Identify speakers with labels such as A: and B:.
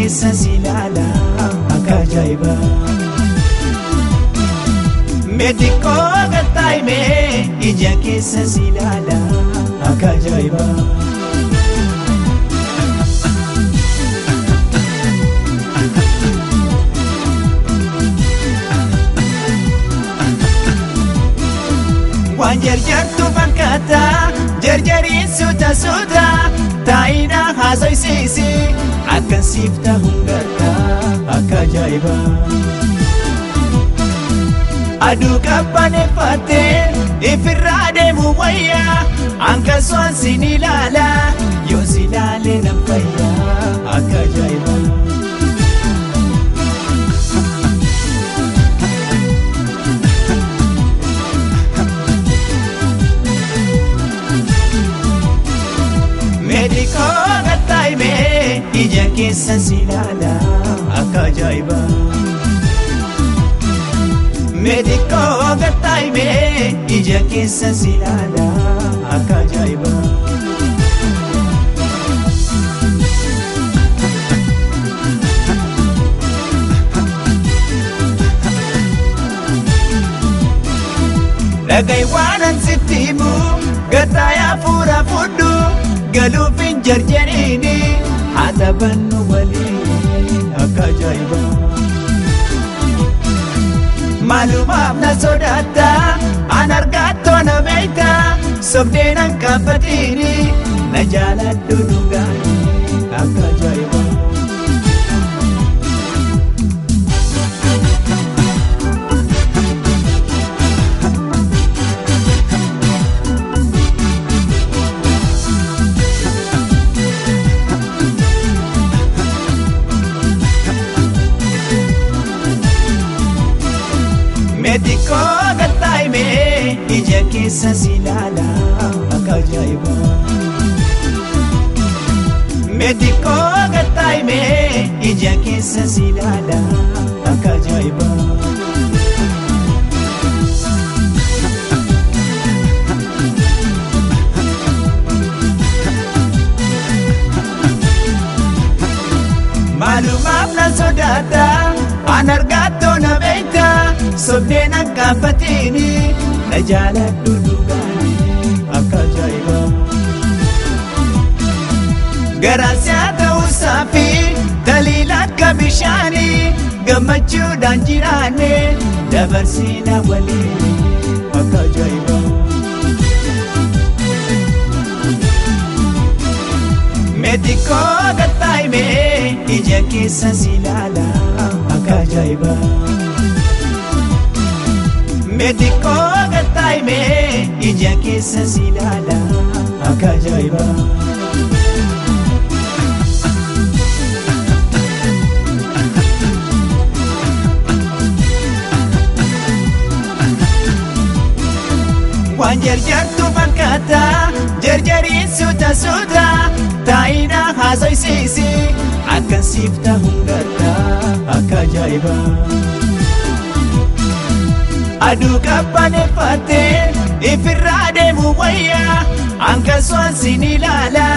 A: keessa si ilaala akka ajaa'ibaa. Meetikoo gattaa'imee ija keessa si ilaala akka ajaa'ibaa. Waan jarjartu fakkaata jarjariin suuta suuta taa'ina haasoysiisi akkan siif ta'uun garta akka ajaa'ibaa. Aduu qabbaneeffattee ifirraa deemu wayyaa hanqasuun sin ilaala yoo si ilaale nan fayyaa akka ajaa'ibaa. Meetikoo gattaa'imee ija keessa si ilaala akka ajaa'ibaa. Meetikoo gattaa'imee ija keessa si ilaala akka ajaa'ibaa. Dhagahi waan an sitti himu gattaayaa fuura fudhu galuuf hin jarjariini haa taphannu waliin akka ajaa'ibaa. Maalumaaf na sodaatta an argattoo na beekta sobdee nan kaafatiini na jaaladhu dhugaani akka ajaa'ibaa. Meetikoo gattaa'imee ija keessa si ilaala akka ajaa'ibaa. Meetikoo gattaa'imee ija keessa si ilaala akka ajaa'ibaa. Maalumaaf na sodaata an argattoo na beekta sobdee nan kaafatiini na jaaladhu dhugaani akka ajaa'ibaa. Garaan ta'uusaa fi taliila akka bishaanii gammachuudhaan jiraanne dabarsiina waliin akka ajaa'ibaa. Meetikoo gattaa'imee ija keessa si ilaala akka ajaa'ibaa. Meetikoo gattaa'imee ija keessa si ilaala akka ajaa'ibaa. Waan jarjartu fakkaata jarjariin suuta suuta taa'ina haasoysiisi akkan siif ta'uun garta akka ajaa'ibaa. Aduu qabbaneeffattee ifirraa deemu wayyaa hanqasuun sin ilaala